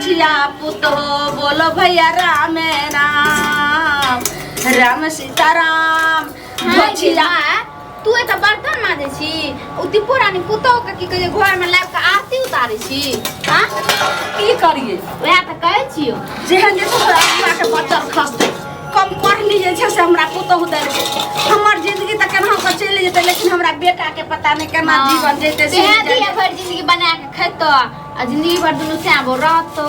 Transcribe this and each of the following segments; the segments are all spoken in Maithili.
धोछिया पुतहो बोलो भैया राम राम राम सीताराम धोछिया। तू एतऽ बर्तन माजै छी, ओ दीपो रानी पुतोह के की कहै छै घर में लाबि कऽ आरती उतारै छी? हाँ, की करिए? वएह तऽ कहै छियौ। जेहन जे छै से अगुआ के बच्चल खसतै। कम पढ़ली जे छै से हमरा पुतोहु देलकै। हमर जिंदगी तऽ केनाहु कऽ चलि जेतै, लेकिन हमरा बेटा के पता नहि केना जीवन जेतै से। तें दिया भरि जिंदगी बना के खेतौ आ जिंदगी भरि दुनू श्यामो रहतौ।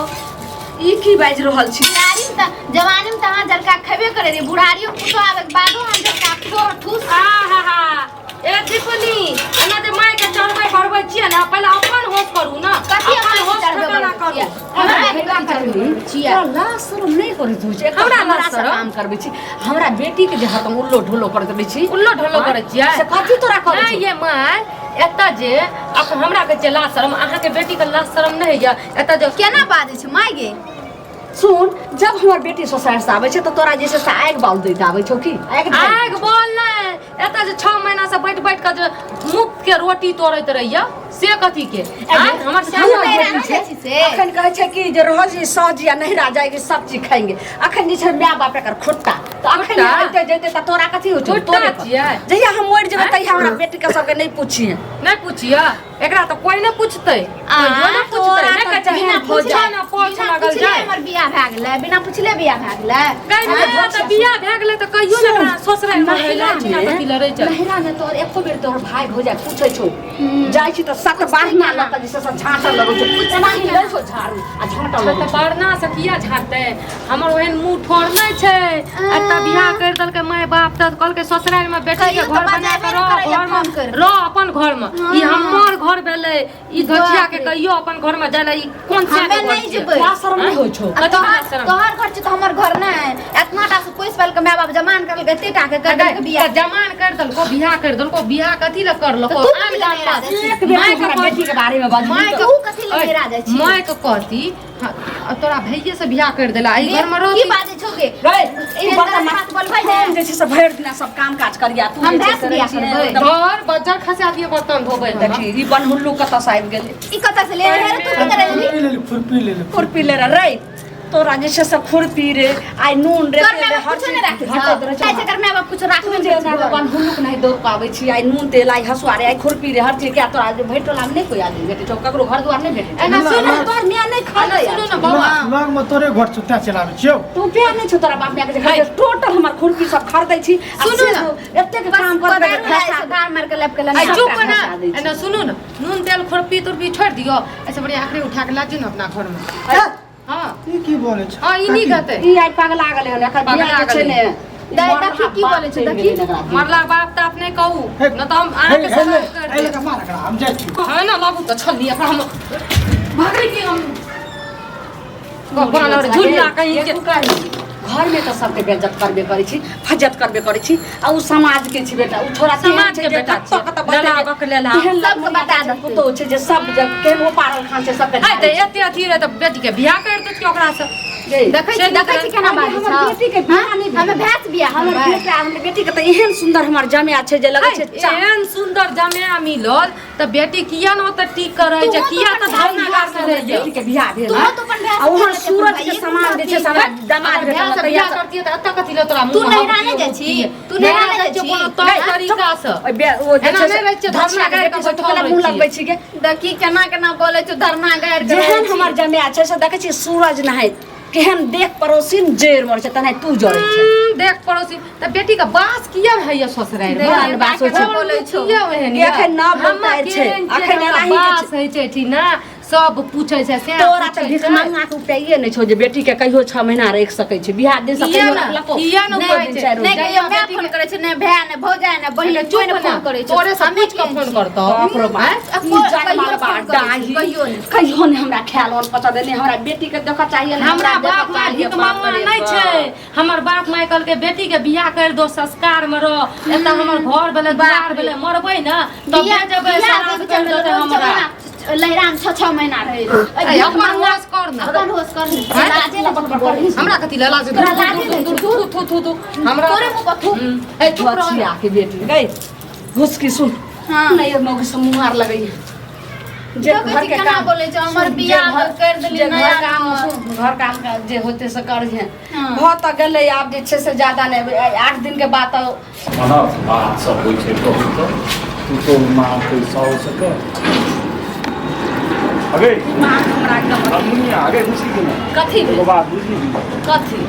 ई की बाजि रहल छी? बुढ़ारी में तऽ, जवानी में तऽ अहाँ झलका खेबे करे रहियै, बुढ़ारियो पुतोह आबे के बादो अहाँ झलका ठोर ठूस। आ हा हा, ए दीपनी, एना जे माय के चढ़बै बढ़बै छियै ने, पहिले अपन होश करू ने। कथी अपन अपन होश चढ़बै ठिकाना बढ़बै करू छियै? हमरा के कथी चढ़बै बढ़बै छियै? तोरा लाज शरम नहि करैत होइ छै? हमरा लाज हमरा से शरम? काम करबै छी, हमरा बेटी के जे हरदम उल्लो ढोलो करैत रहै छी। उल्लो ढोलो करै छियै? से कथी तोरा करै नहि छौ? ये माय, एतऽ जे अखन हमरा कहै छियै लाज शरम, अहाँके बेटीके लाज शरम नहि होइए? एतऽ जे केना बाजै छै माय गे? सुन, जब हमर बेटी ससुराल से आबै छै तऽ तोरा जे छै से आगि बाउल दैत आबै छौ की आगि धरि? आगि बोल नहि, एतऽ जे 6 महीना से बैठ बैठ कऽ जे मुफ्त के रोटी तोड़ैत रहिया से कथी के? आँय, हमर हमर श्यामा बेटी नहि छै, जाइ छी से। अखन कहै छै कि जे रहल छी सहज या नहिरा जाएगी सब चीज खाएंगे। अखन जे छै माय बाप एकर खुट्टा तऽ अखन खुट्टा? अइते जइते तऽ तोरा कथी होइ छौ? खुट्टा तोरे पर। छियै। जहिया हम मरि जेबै तहिया हमरा बेटी के सबके नहि पूछिहे। नहि पूछिया, एकरा तऽ कोई नहि पूछतै, कहियो नहि पूछतै। तोरा नहि तऽ कहै छै, बिना पूछा पुछले ना पोछ बिना लागल पुछले जाय। हमर बियाह भए गेलै, बिना पुछले बियाह भए गेलै। गै माय, तऽ बियाह भए गेलै तऽ कहियो ने एकरा ससुराल मे रहै लए छिना कथी लए रहै छै। नहिरा में तोहर एको बेर तोहर भाई भौजाई पूछै छौ? जाइ छी तऽ सत बारना लऽ कऽ जे छै से झाँटऽ लगै छौ, एनाही लै छौ झाड़ू आ झाँटऽ लगै तऽ छौ। बारना से किया झाड़तै? हमर ओहन मुँह ठोर नहि छै। एतऽ बियाह करि देलकै माय बाप तऽ कहलकै ससुराल मे बेटी के कहियो तऽ घर बना बजाबे कऽ नहि रह, करैया घर फोन मे करि। रह अपन घर मे। ई हमर घर भेलै, ई धोछिया के बाप रे। कहियो अपन घर मे जाय ला, ई कोन हमे से नहि जेबै। लाज शरम नहि होइ छौ? आ कथी तोहर लाज शरम? तोहर घर छै तऽ हमर घर नहि? एतना टा से पैस पाल के माय बाप जमान करलकै, एते टा के कर देलकै बियाह। जमान कर देलको, बियाह कर देलको, बियाह कथी लए करलको? तऽ तू आन कथी लए गाम नहिरा जाइ छी? एक बेर माय तू हमरा के बेटी के बारे में बाजबी माय तऽ के तू कथी लए नहिरा जाइ छी? माय के कहती, हाँ, तोरा भैये से बियाह कर देला, एहि घर में की रहती। बाजै छौ गे? गै, ई एहन बर्तन तरह हाथ बोलबै ने? हम जे छै से भरि दिना सब काम काज करिया, तू हम जे छै भैंस से बियाह रहै छी करबै। एकदम। घर बज्जर खसा दिए बर्तन धोबै हम। देखी, ई बनहुल्लू कतऽ से आबि गेलै? ई कतऽ से ले रे? तू की करै खुरपी ले ली, खुरपी ले ली। खुरपी ले रे, तोरा जे छै से खुरपी रे, आइ नून रे, तोर तेल रे, माय बाप हर कुछो चीज नहि राखै घटैत रहै छौ? छै। छै एकर माय बाप कुछो तू राखबे जे नहि एना करै छौ। बनहुल्लूक नहि दौड़ पाबै छी, आइ नून तेल, आइ हसुआ रे, आइ खुरपी रे, हर चीज के तोरा जे भरि टोला मे नहि कोइ आदमी भेटै छौ, ककरो घर दुआर नहि भेटै छौ। एना सुन, तोहर माय नहि खरीदै सुनू ने बौआ। लग में तोरे घर छौ तें चलाबै छियौ। तू प्यार नहि छौ तोरा बाप माय के जे खरीदै? टोटल हमर खुरपी सब खरीदै छी आ सुनू से ने। एतेक काम करबै कोदारि जे लाइ खसा से धार मारि के लाबि के आइ लेने। चुप सबटा ना खसा दै छी। एना सुनू ने, नून तेल खुरपी तुरपी छोड़ि दियौ, ऐसे बढ़िया अखने उठा के लाजू ने अपना घर में। हाँ। ई की बोलै छै? हाँ, ई नीक हेतै। ई आइ पगला गेलै हन, एकर पगला बियाह जे छै गेलै। ने। दाइ, देखी की बोलै छै, देखी। मरला बाप ताप नहि कहू हे, न तऽ हम अहाँके हे, सलाह हे, कर हे, देब। लए मार एकरा, हम जाइ छी। हाँ ना, लाबू तऽ छलनी एकरा, हम भागली की हम बानर झुल्ला कहीं के। घर में तऽ सबके बेइज्जत करबे करै छी, फज्जत करबे करै छी, आ उ समाज के छी बेटा, उ छोरा तेहन समाज छै के जे बेटा कतऽ छियै। कतऽ बतेतै। लेला बकलेला। तेहन सबके लड़मुनिया बता छै, देतै। पुतोहु छै जे सब जग केहन ओ पारल खान छै सबके। आइ तऽ एते अथी रहै तऽ बेटी के बियाह कर देतियै ओकरा से। देखै छी, देखै छी केना बाजै हमर छौ। बेटी के बियाह नहि भेलै। हमे भैंस बियाह हमर करबै। बेटा, हमर बेटी के तऽ एहन सुंदर हमर जमाय छै जे लगै छै एहन सुंदर जमाय मिलल तऽ बेटी किया ने ओतऽ टीक करै छै? तूहो तो किया तऽ अपन धरना भाई गाड़ हमर रहै? बेटी के बियाह भेल तूहो तो अपन भैंस आ ओहन बियाह सूरज के करतै, समान जे छै से हमरा दामाद अगर भेटल भैंस तहिया बियाह से- करतियै तऽ एतऽ कथी लए तोरा तू मुँह नैहरा नहि जाइ छी? तू नैहरा नहि जाइ छी? कोनो तौर तरीका से ओहि ओ जे एना छै नहि से रहै छियै, धरना धरना गाड़ि के कऽ बेटी सब बैठल तऽ मुँह रहै लगबै छी गे। देखी केना केना बोलै छौ, धरना गाड़ि के रहै जेहन छी। हमर जमाय छै से देखै छी सूरज नहाइत केहन देख पड़ोसी जरि मरै छै तेनाही तू जरै छै। देख पड़ोसी तऽ बेटी के बास किया होइया ससुरारि मे? नहि, बास होइ छै। बोलै छौ। किया ओहन यऽ? एखन नव हमर बहुतारि छै। केहन छै, एखन हमरा एनाही जे बास होइ छै ठीक ने, सब पूछै छै से तोरा तऽ पूछै भीख छै। मंगा के उपाये नहि छौ जे बेटी के कहियो 6 महीना राखि सकै छै बियाह दिन से किया कहियो ने? रखलको किया ने दू उपाय दिन छै? चारि नहि दिन। कहियो माय बेटी फोन के- करै छै, नहि भाय, नहि भौजाइ, नहि बहिन, चुप कोइ नहि ना, फोन करै छै। तोरे से हमे पूछ कऽ केहन फोन छी? करतौ। बाप रे बाप, आँय? ई कहियो जगमाल फोन बा करै छै, डाही। कहियो नहि। कहियो नहि हमरा ख्याल और पता देने, हमरा बेटी के देखऽ चाहिए ने, हमरा देखऽ बाप माय चाहिए, भीख बाप मंगा रे नहि बाप। छै। हमर बाप माय कहलकै बेटी के बियाह कर दो, संस्कार में रह। एतऽ हमर घर भेलै, दुआर भेलै, मरबै ने तब बियाह जेबै, बियाह श्राद्ध जे कर बेचारा देतै रोज हमरा। लहरा में 6-6 महीना रहे रहे। ऐ, अपन होश कर ना। अपन होश कर ना। आँय? लाजे नहि छौ बोलै। हमरा कथी लए लाज? तोरा लाजे नहि छौ? थू थू थू थू हमरा तोरे मुँह पर थू। ए, चुप रह। बचिया के बेटी गई घुसकी सुन। हाँ। नहीं, मौगी से मुँह आर लगई है। जे देखै घर छी के केना काम बोलै छै, हमर जे बियाह घर- करि देली जे घर नया काम नया। घर काम का जे होते से करिहे। हाँ। भऽ तऽ गेलै, आब जे छै से ज्यादा नहि, 8 दिन के बाद तऽ अनर्थ बात सब होइ छै। कहू तऽ तू तो मारतै साउसके अगे। माँ हमरा एकदम लखमुनिया अगे, बुझी कि नहि? कथी? एगो बात बुझी? कथी?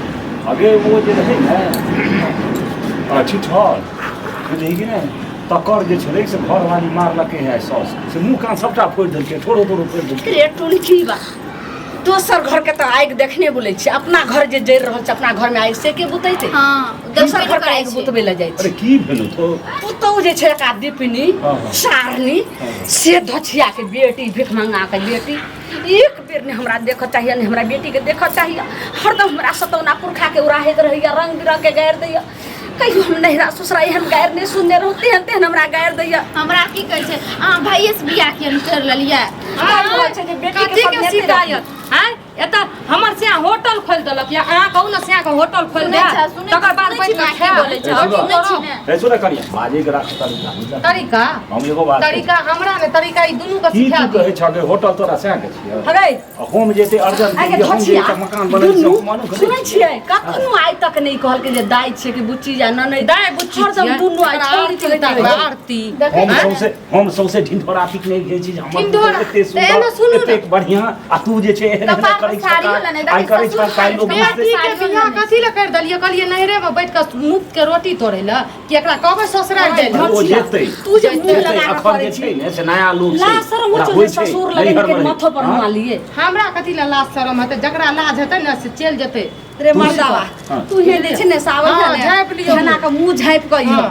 अगे, ओ जे रहै ने छिठल, बुझही कि नहि, तकर जे छलै से घरवाली मारलकै है साउस से, मुँह कान सबटा फोड़ि देलकै, ठोरो तोरो फोड़ि देलकै। रे टुनकी बा, दोसर घर के तऽ आगि देखने बोलै छी, अपना घर जे जरि रहल छै, अपना घर में आगि से के बुतेतै? हँ। दोसर घर के करै आगि छै। बुतबै लए जाइ अरे छै? की भेलौ तो? पुतहु जे छै एक दीपनी हाँ, हाँ। सारनी हाँ। से धछिया के बेटी, भिख मंगा के बेटी, एक बेर ने हमरा देखऽ चाहिए ने हमरा बेटी के देखऽ चाहिए। हरदम हमरा सतौना पुरखा के उड़ाहैत रहैया, रंग बिरंग के गारि दैया। कहियो हम नैहरा ससुरा एहन गारि नहि सुनने रहूँ तेहन तेहन हमरा गारि दैया। हमरा की कहै छै, अहाँ भाइये से बियाह किया नहि करि लेलियै? कहै छै जे बेटी के कथी सब के नेते। शिकायत आँय? एतऽ हमर सिया होटल खोलि देलक या अहाँ कहू ने, सिया के होटल खोलि सुनै दे छै, सुनै तकर बाद सुनै छी बैठ कऽ माय की खायब। बोलै छै, ए, सुनै छी ने? ए, सुन कनिया, बाजैके राख तरीका, बुझलक? तरीका? हम एगो बात कहै छी। तरीका हमरा ने, तरीका ई दुनू के की सिखा तू कहै छह होटल तोरा सएह के छियै? हगै। आ हम जे एते अर्जन आइ के केलियै, हम जे धछिया एकटा मकान बनेने दुनू छी, हम मानो सुनै छियै, कखनो आइ तक नहि कहलकै जे दाइ छियै कि बुच्ची या ननैद। दाइ बुच्ची हरदम छियै। दुनू आइ एकरा छौड़ी आरती कहैत उतारबै, रहै छै। आरती। देखै हम छी ने? सौंसे हम सौंसे ढिंढोरा पीटने गेल छी जे हमर ढिंढोरा? पुतहु एते तऽ एना सुन्दर सुनू ने। एतेक बढ़िआँ आ तू जे छै एहन एहन कपार पर करै साड़ियो छह लेने, आइ देखी करै ससुर छह काल्हि लोक खाली बुझतै। बेटी के बियाह कथी लए करि देलियै? कहलियै नैहरे मे बैठ कऽ मुफ्त के रोटी तोड़ै लए कि एकरा कहबै ससुरारि जाइ लए? ओ जेतै। तू जे मुँह जेतै, लगा कऽ एखन करै जे छै छी ने से नया लोक छै, लाज शरम ओकरा होइ छौ होइ जे छै, ससुर लगन नैहरमे के रहै। माथो पर हाँ? हुआ लिए। हमरा कथी लए लाज शरम हेतै? जकरा लाज हेतै ने से चलि जेतै। रे मर्दावा, हाँ। तू हे जे छै ने सावन हाँ, ने झाँपि लियौ। एना के मुँह झाँपि कऽ इहो। हाँ।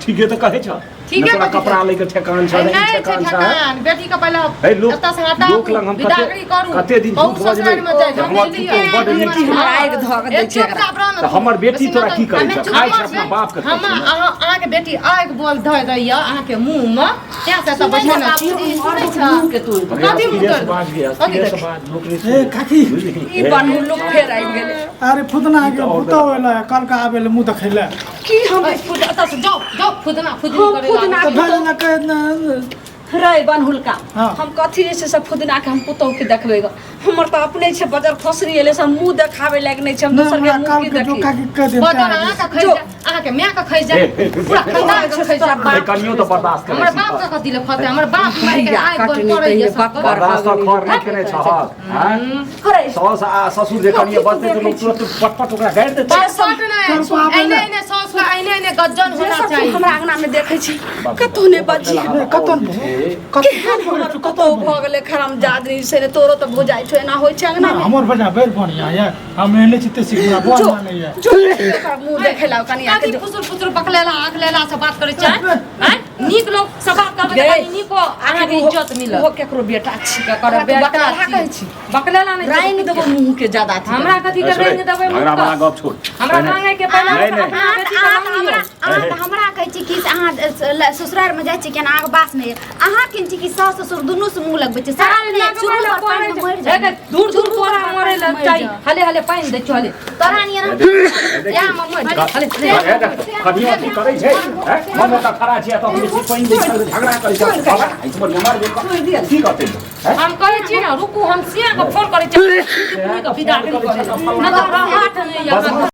ठीके तऽ कहै छह। ठीके ने तोरा कथी कपड़ा लैके ठेकान छ, ने ई नहि छै ठेकान छ। ठेकान। बेटी के पहिले हे लोक एतऽ से हटाबू, लोक लग हम कते बिदागरी करू। कते दिन बहुत झूठ बजबै ससुरारिमे जाइ जे हमर बुझलियै? पुतहु बड्ड नीक बेटी छै। हमरा आगि धऽ कऽ दै ए, छै एकरा। चुपचाप रह ने तऽ तू। हमर बेटी बेसी तोरा नहि की करै हमे छह? चुप खाइ छै रहबै। अपना बाप के हम खाइ छै ने। अहाँ अहाँके बेटी आगि बोल धऽ दैया अहाँके मुँह मे, तें से एतऽ सुनै बैठल छै छी। बाबूजी, और सुनै छै? मुँह के तू अरे कथी मुँह अस्थिरे से तर? बाज गे, कथी अस्थिरे से देख? बाज, लोक नहि ए सुनै। काकी। बुझलिही? ई बनहुलुक फेर आबि गेलै। अरे फुदना के और पुतहु एलै, कल का आबे ले मुँह देखै ले। की हम एतऽ से जाउ जाउ, फुदना फुदनी हम करे फुदना तऽ भए जेना कहै ने। रे बनहुलका, हाँ। हम कथी जे छै से फुदना के हम पुतहु के देखबै ग? हमर तऽ अपने छै बजर खसरी एलै से मुँह देखाबै लायक नहि छै, हम नहि दोसर के हमरा मुँह काल की के जो देखी? काकी कह देब। बदन अहाँके खसि जो। जाय, अहाँके माय के खसि जाय, हे, हे, हे, पूरा हे, खानदान के खसि जाय। हे, कनियो तऽ बर्दाश्त करै हमर छी। बाप के कथी लए खसतै? हमर बाप मारि के भैया, आगि बोल कटनी पड़ैया तैयो सबके। बकर। बर्दाश्त तऽ खर नहि केने छहक, आँय? करे साउस आ ससुर जे कनिये बजतै तऽ लोक तुरंत पटपट ओकरा गारि देतै। पटपट नहि, करपा आबै एने ने। एने साउस के एने एने गज्जन जे होना सब तू चाही। हमरा अंगना में देखै छी, कतहु नहि बजी। नहि, कतऽ ने कतऽ केहन हमर कतहु भऽ गेलै खरामजादनी से ने, तोरो तऽ भौजाइ छौ, एना होइ छै अंगना में? हमर बजा बड़ बढ़िया ये, हम एहने छी ते सीख हमरा बड़ जो मानैया। जो ओकरा मुँह देखै ला कनिया के कथी जो। फुसुर फुसुर बकलेला आँख लेला से बात करै छै आँय? नीक लोक से बात करबै तऽ गै, कनि नीको अहाँके इज्जत मिलत। ओहो केकरो बेटा छी? केकर ओकरा तू बेटा बकलेला छी? कहै छी? बकलेला नहि। रंग देबो मुँह के ज्यादा अथी। हमरा कथी के रंग देबै मुँह झगड़ा वाला के? गप छोड़। हमरा नहि, मांगे के पहिले नहि, नहि। अपना अहाँ बेटी तऽ के अहाँ रंग तऽ हमरा दियौ। अहाँ तऽ हमरा कहै छी कि से अहाँ ससुरारिमे जाइ छी केना अहाँके बास नहि अहाँ केहन छी कि सास ससुर दुनू से मुँह लगबै छै सारा अरे नहि चुरू चुरू पर पानि मे मरि जाए। दूर दूर तोरा मरे लग चाही। हले हले पानि दै छौ, हले तोरा नियन। या मम्मी, हले। कनियो अथी करै छै, हैं? हम ओतऽ खड़ा छियै तऽ हम बेसी पानि दै छै, झगड़ा करै छै। बाबा, एहि पर नमर जे की कहतै, हैं? हम कहै छी ने, रुकू, हम सिया के फोन करै छी, विदा करी, नहि तऽ हमरा हाथ नहि। बस।